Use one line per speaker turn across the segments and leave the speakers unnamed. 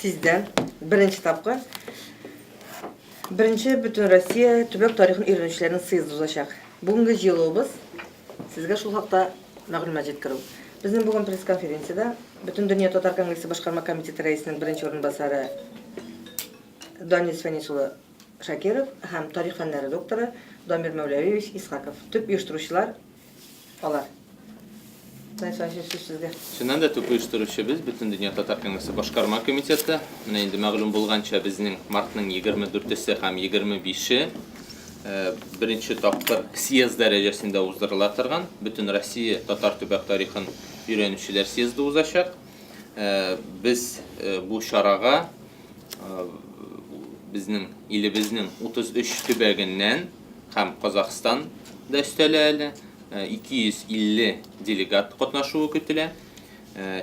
тиздән беренче тапкыр Беренче Бөтенроссия төбәк тарихын өйрәнүчеләрнең съезды узачак. Бүгенге җыелуыбыз сезгә шул хакта мәгълүмат җиткерү. Безнең бүген пресс-конференциядә Бөтендөнья татар конгрессы башкарма комитеты рәисенең беренче урынбасары Данис Фәнис улы Шакиров һәм тарих фәннәре докторы Дамир Мәүләвиевич Исхаков. Төп оештыручылар алар. Данис Фәнис сүз сезгә.
Чыннан да төп оештыручы без, Бөтендөнья татар конгрессы башкарма комитеты. Менә инде мәгълүм булганча, безнең мартның 24-се һәм 25-е беренче тапкыр съезд дәрәҗәсендә уздырыла торган Бөтенроссия татар төбәк тарихын өйрәнүчеләр съезды узачак. Без бу чарага безнең илебезнең 33 төбәгеннән һәм Казахстан да өстәлә әле 250 делегат катнашуы көтелә.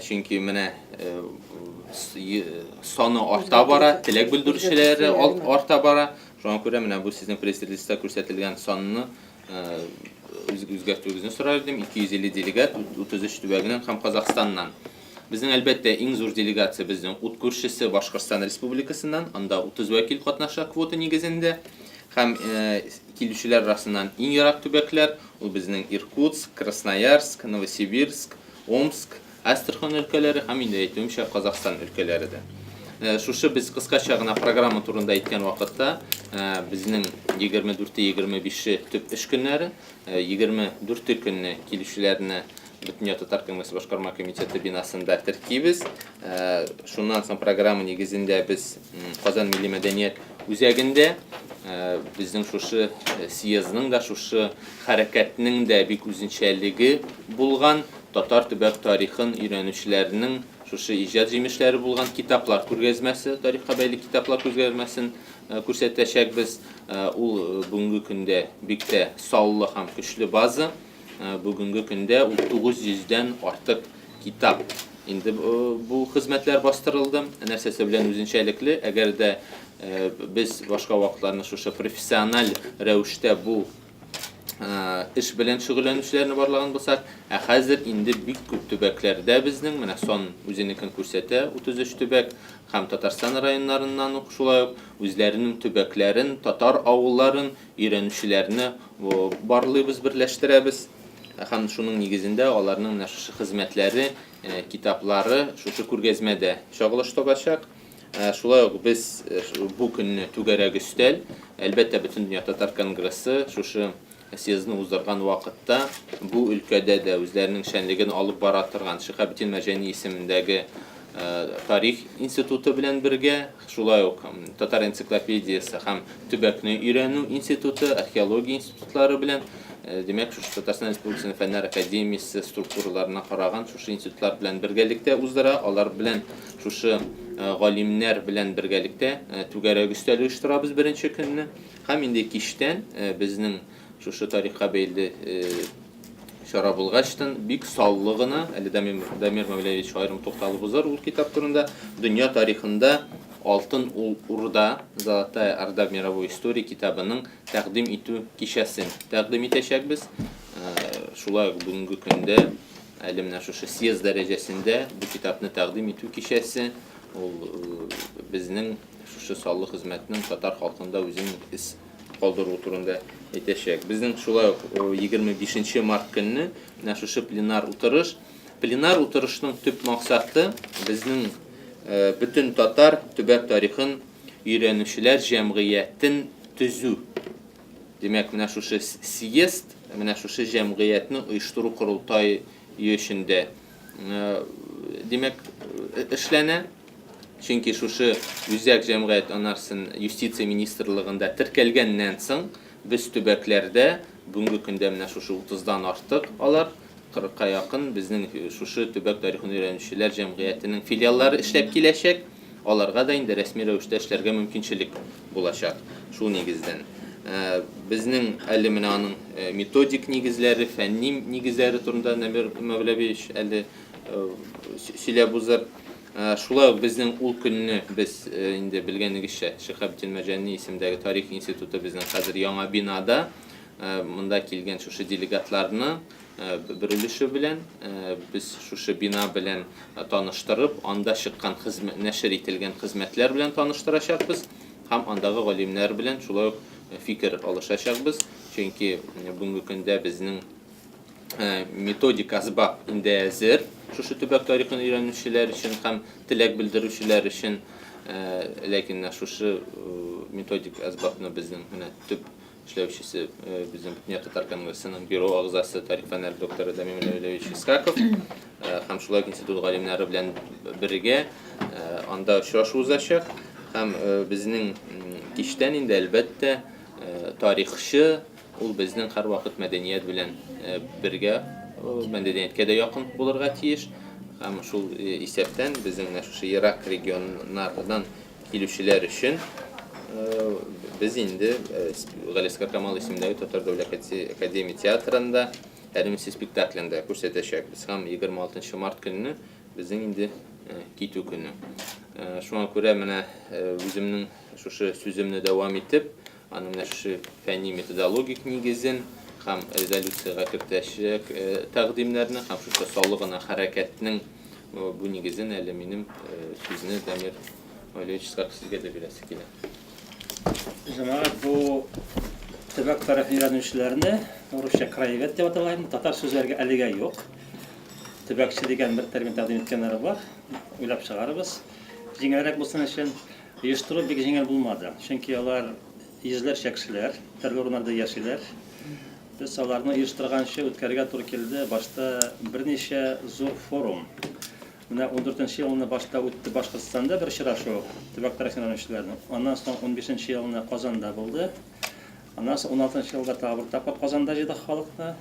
Чөнки менә саны арта бара, теләк белдерүчеләре арта бара. Шуңа күрә менә бу сезнең пресс-релизда күрсәтелгән санны үзгәртүегезне сорар идем. 250 делегат 33 төбәгеннән һәм Казахстаннан. Безнең, әлбәттә, иң зур делегация безнең ут күршесе Башкортстан Республикасыннан, анда 30 вәкил катнаша квота нигезендә. Һәм килүчеләр арасыннан иң ерак төбәкләр, ул безнең Иркутск, Красноярск, Новосибирск, Омск, Әстерхан өлкәләре һәм инде әйтүемчә Казахстан өлкәләре дә. Шушы без кыскача гына программа турында әйткән вакытта, безнең 24-25 төп эш көннәре, 24 көнне килүчеләрне Бөтендөнья татар конгрессы башкарма комитеты бинасында теркибез. Шуннан соң программа нигезендә без Казан милли мәдәният үзәгендә безнең шушы съездның да, шушы хәрәкәтнең дә бик үзенчәлеге булган татар төбәк тарихын өйрәнүчеләрнең шушы иҗат җимешләре булган китаплар күргәзмәсе, тарихка бәйле китаплар күргәзмәсен күрсәтәчәкбез. Ул бүгенге көндә бик тә саллы һәм көчле база. Бүгенге көндә ул 900 дән артык китап. Инде бу хезмәтләр бастырылды. Нәрсәсе белән үзенчәлекле? Әгәр дә без башка вакытларны шушы профессиональ рәвештә бу эш белән шөгыльләнүчеләрне барлаган булсак, ә хәзер инде бик күп төбәкләрдә безнең, менә сан үзенекен күрсәтә, 33 төбәк һәм Татарстан районнарыннан ук шулай ук үзләренең төбәкләрен, татар авылларын өйрәнүчеләрне барлыйбыз, берләштерәбез һәм шуның нигезендә аларның менә шушы хезмәтләре, китаплары шушы күргәзмәдә чагылыш табачак. Шулай ук без бу көнне түгәрәк өстәл, әлбәттә, Бөтендөнья татар конгрессы шушы съездны уздырган вакытта бу өлкәдә дә үзләренең эшчәнлеген алып бара торган Шиһабетдин Мәрҗани исемендәге тарих институты белән бергә, шулай ук Татар энциклопедиясе һәм төбәкне өйрәнү институты, археология институтлары белән, димәк, шушы Татарстан Республикасының Фәннәр академиясе структураларына караган шушы институтлар белән бергәлектә уздыра, алар белән шушы галимнәр белән бергәлектә түгәрәк өстәл оештырабыз беренче көнне. Һәм инде кичтән безнең шушы тарихка бәйле чара булгачтын, бик саллы гына, әле Дамир, Дамир Мәүләвич аерым тукталып узар ул китап турында, дөнья тарихында Алтын ул Урда, Золотая Орда в мировой истории китабының тәкъдим итү кичәсен тәкъдим итәчәкбез. Шулай ук бүгенге көндә әле менә шушы съезд дәрәҗәсендә бу китапны тәкъдим итү кичәсе, ул безнең шушы саллы хезмәтнең татар халкында үзенең эз калдыруы турында әйтәчәк. Безнең шулай ук 25 нче март көнне менә шушы пленар утырыш. Пленар утырышның төп максаты безнең бөтен татар төбәк тарихын өйрәнүчеләр җәмгыятен төзү. Димәк, менә шушы съезд, менә шушы җәмгыятьне оештыру корылтае өчен дә, димәк, эшләнә. Чөнки шушы үзәк җәмгыять анарсын юстиция министрлыгында теркәлгәннән соң, без төбәкләрдә бүгенге көндә менә шушы утыздан артык алар, кырыкка якын безнең шушы төбәк тарихын өйрәнүчеләр җәмгыятенең филиаллары эшләп киләчәк. Аларга да инде рәсми рәвештә эшләргә мөмкинчелек булачак шул нигездән. Безнең әле менә аның методик нигезләре, фәнни нигезләре турында Нәмир Мәүләвиевич әле сөйләп узыр. Шулай ук безнең ул көнне без инде белгәнегезчә Шиһабетдин Мәрҗани исемендәге тарих институты безнең хәзер яңа бинада. Монда килгән шушы делегатларны бер өлеше белән без шушы бина белән таныштырып, анда чыккан хезмәт, нәшер ителгән хезмәтләр белән таныштырачакбыз һәм андагы галимнәр белән шулай ук фикер алышачакбыз. Чөнки бүгенге көндә безнең методик асбап инде әзер шушы төбәк тарихын өйрәнүчеләр өчен һәм теләк белдерүчеләр өчен. Ләкин менә шушы методик әсбапны безнең менә төп эшләүчесе безнең Бөтендөнья татар конгрессының бюро әгъзасы, тарих фәннәре докторы Дамир Ләвилевич Исхаков һәм шулай ук институт галимнәре белән бергә анда очрашу узачак. Һәм безнең кичтән инде, әлбәттә, тарихчы ул безнең һәрвакыт мәдәният белән бергә, мәдәнияткә дә якын булырга тиеш. Һәм шул исәптән безнең менә шушы ерак регионнардан Килүчеләр өчен без инде Галиәсгар Камал исемендәге Татар дәүләт академия театрында Әремсе спектаклен дә күрсәтәчәкбез. Һәм 26 март көнне безнең инде китү көне. Шуңа күрә менә үземнең шушы сүземне дәвам итеп, аның менә шушы фәнни методологик нигезен һәм резолюциягә кертәчәк тәкъдимнәрне һәм шушы саллы гына хәрәкәтнең бу нигезен әле минем сүзне Дамир Валерьевич Исхаков сезгә дә бирәсе килә.
Җәмәгать, бу төбәк тарихын өйрәнүчеләрне русча краевед дип атала инде, татар сүзләргә әлегә юк. Төбәкче дигән бер термин тәкъдим иткәннәре бар. Уйлап чыгарыбыз. Җиңелрәк булсын өчен. Оештыру бик җиңел булмады. Чөнки алар йөзләрчә кешеләр, төрле урыннарда яшиләр. Без аларны оештырганчы үткәрергә туры килде башта берничә зур форум. Менә ундүртенче елны башта үтте Башкортстанда бер очрашу төбәк тарихнанучыларның. Аннан соң унбишенче елны Казанда булды. Аннан соң уналтынчы елда тагы бер тапкыр Казанда җыйдык халыкны.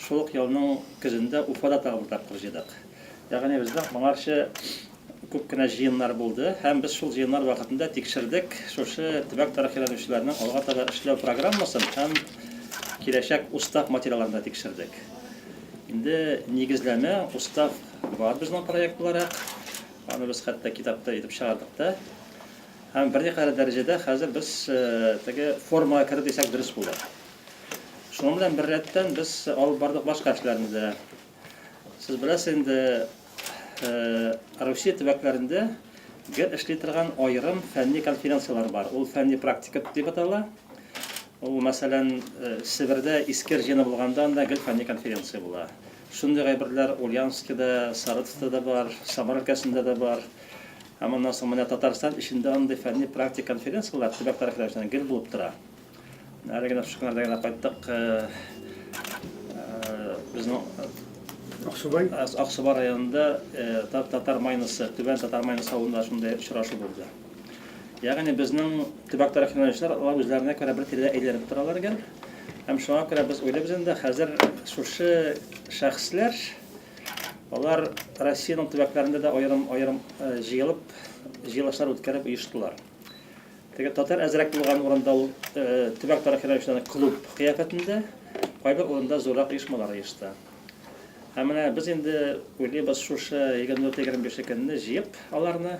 Шул ук елның көзендә Уфада тагы бер тапкыр җыйдык. Ягъни бездә моңарчы күп кенә җыеннар булды һәм без шул җыеннар вакытында тикшердек шушы төбәк тарих өйрәнүчеләрнең алга таба эшләү программасын һәм киләчәк устав материалларын да тикшердек. Инде нигезләмә, устав бар безнең проект буларак. Аны без хәтта китапта итеп чыгардык та. Һәм берникадәр дәрәҗәдә хәзер без теге формага керде дисәк дөрес булыр. Шуның белән беррәттән без алып бардык башка эшләрне дә. Сез беләсез инде, Русия төбәкләрендә гел эшли торган аерым фәнни конференцияләр бар. Ул фәнни практика дип атала. Ул, мәсәлән, Себердә Искер җыены булганда анда гел фәнни конференция була. Шундый әйберләр Ульяновскида, Саратовта да бар, Самара өлкәсендә дә бар. Һәм аннан соң менә Татарстан эчендә андый фәнни практик конференцияләр төбәк тарихлар гел булып тора. Әле генә шушы көннәрдә генә кайттык. Безнең Аксубай Аксубай районында Татар Майнысы, Түбән Татар Майнысы авылында шундый очрашу булды. Ягъни безнең төбәк тарихчылар алар үзләренә күрә бер тирәдә әйләнеп торалар гел. Һәм шуңа күрә без уйлыйбыз инде, хәзер шушы шәхесләр алар Россиянең төбәкләрендә дә аерым-аерым җыелып, җыелышлар үткәреп оештылар. Теге татар әзрәк булган урында ул төбәк тарихчылары клуб кыяфәтендә, кайбер урында зуррак оешмалар оешты. Һәм менә без инде уйлыйбыз шушы 24-25 көнне җыеп аларны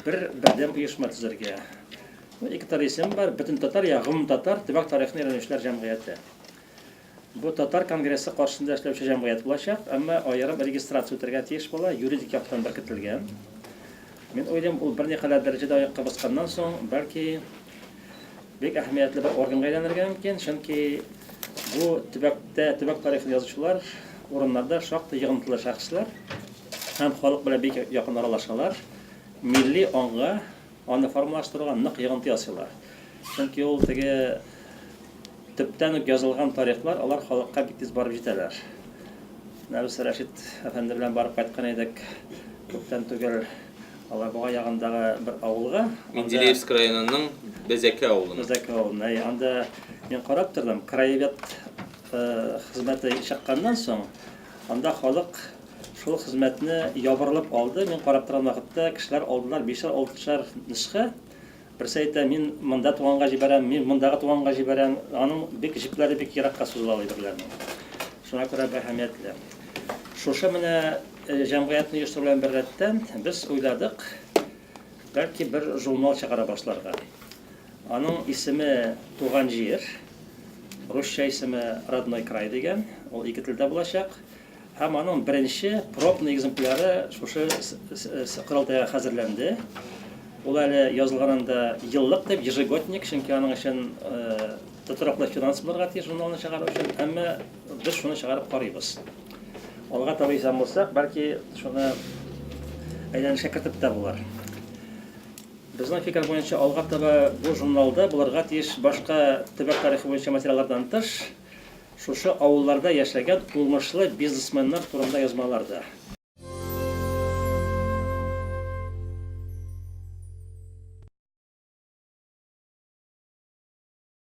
бер бердәм оешма төзергә. Ну, ике төрле исем бар, бөтен татар я гомумтатар төбәк тарихын өйрәнүчеләр җәмгыяте. Бу татар конгрессы каршында эшләүче җәмгыять булачак, әмма аерым регистрация үтәргә тиеш була, юридик яктан беркетелгән. Мин уйлыйм, ул берникадәр дәрәҗәдә аякка басканнан соң, бәлки, бик әһәмиятле бер органга әйләнергә мөмкин, чөнки бу төбәктә төбәк тарихын язучылар урыннарда шактый йогынтылы шәхесләр һәм халык белән бик якын аралашалар, милли аңга, аны формалаштыруга нык йогынты ясыйлар. Чөнки ул теге төптән үк язылган тарихлар, алар халыкка бик тиз барып җитәләр. Менә без Рәшит әфәнде белән барып кайткан идек күптән түгел Алабуга ягындагы бер авылга.
Менделеевск районының Бәзәкә авылына.
Бәзәкә авылына. Әйе, анда мин карап тордым, краевед хезмәте чыкканнан соң, анда халык шул хезмәтне ябырылып алды. Мин карап торган вакытта кешеләр алдылар бишәр, алтышар нөсхә. Берсе әйтә, мин монда туганга җибәрәм, мин мондагы туганга җибәрәм. Аның бик җепләре бик еракка сузыла ул әйберләрнең. Шуңа күрә бу әһәмиятле. Шушы менә җәмгыятьне оештыру белән беррәттән без уйладык, бәлки бер журнал чыгара башларга. Аның исеме Туган җир. Русча исеме Родной край дигән, ул ике телдә булачак. Һәм аның беренче пробный экземпляры шушы корылтайга хәзерләнде. Ул әле язылган анда еллык дип, ежегодник, чөнки аның өчен тотрыклы финанс булырга тиеш журналны чыгару өчен, әмма без шуны чыгарып карыйбыз. Алга таба исән булсак, бәлки шуны әйләнешкә кертеп тә булыр. Безнең фикер буенча, алга таба бу журналда булырга тиеш башка төбәк тарихы буенча материаллардан тыш, шушы авылларда яшәгән уңышлы бизнесменнар турында язмалар да.